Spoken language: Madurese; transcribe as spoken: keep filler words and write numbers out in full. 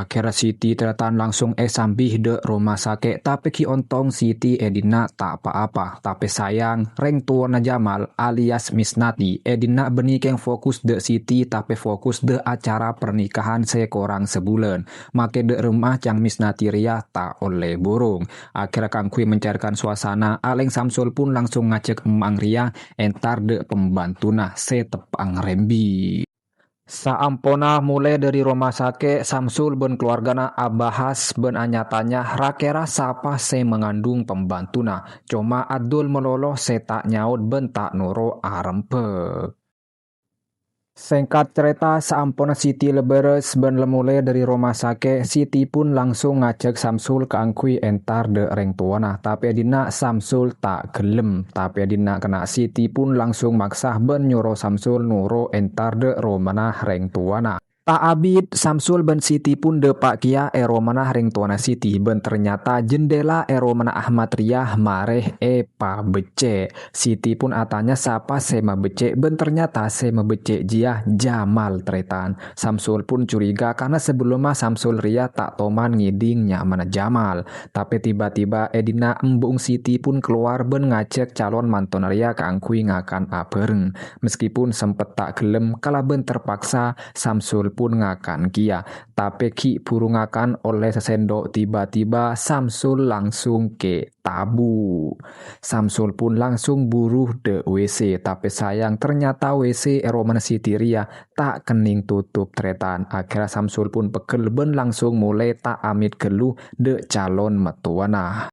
Akhèrra Siti tarètan langsung èsambi dâ' roma sakè', tapè ghi' ontong Siti è dinna' ta' pa-apa. Tapè sayang, rèng towana Jamal alias Misnati è dinna' bânnè kèng fokus dâ' Siti, tapè fokus dâ' acara pernikahan sè korang sabulân. Makè dâ' remma ca'na Misnati rèya ta' ollè burung. Akhèrra kaangghuy mencairkan suasana, alèng Samsul pun langsung ngajhâk emma'na rèya entar dâ' pembantuna sè teppa'na rembi. Saamponna molè dâri roma sakè', Samsul bân kalowargana abahas bân nya-tanya ra-kèra sapa sè mangandung pembantuna. Coma Adul malolo sè ta' nyaot bân ta' noro' arembhâk. Sèngkat carèta, saamponna Siti la bârâs bân la molè dâri roma sakè', Siti pun langsung ngajhâk Samsul kaangghuy entar dâ' rèng towana. Tapè è dinna' Samsul ta' ghellem. Tapè è dinna' kènè' Siti pun langsung maksa bân nyoro Samsul noro' entar dâ' romana rèng towana. Ta' abit, Samsul bân Siti pun dâpa' kèya è romana rèng towana Siti, bân ternyata jendela è romana Ahmad rèya marè èpabeccè'. Siti pun atanya sapa sè mabeccè', bân ternyata sè mabeccè' jiyâ Jamal, tarètan. Samsul pun curiga karna sabellunna Samsul rèya ta' toman ngèdhing nyamana Jamal. Tapè tiba-tiba è dinna' embu'na Siti pun kalowar bân ngajhâk calon mantona rèya kaangghuy ngakan abhâreng. Meskipun sempet ta' ghellem, kalabân terpaksa, Samsul pun ngakan kèya. Tapè ghi' buru ngakan ollè sasèndok, tiba-tiba Samsul langsung kè tabu. Samsul pun langsung buru dâ' W C, tapè sayang, ternyata W C è romana Siti rèya ta' kennèng totop, tarètan. Akhèrra Samsul pun pegghel bân langsung molè ta' amèt ghâllu dâ' calon mattowana.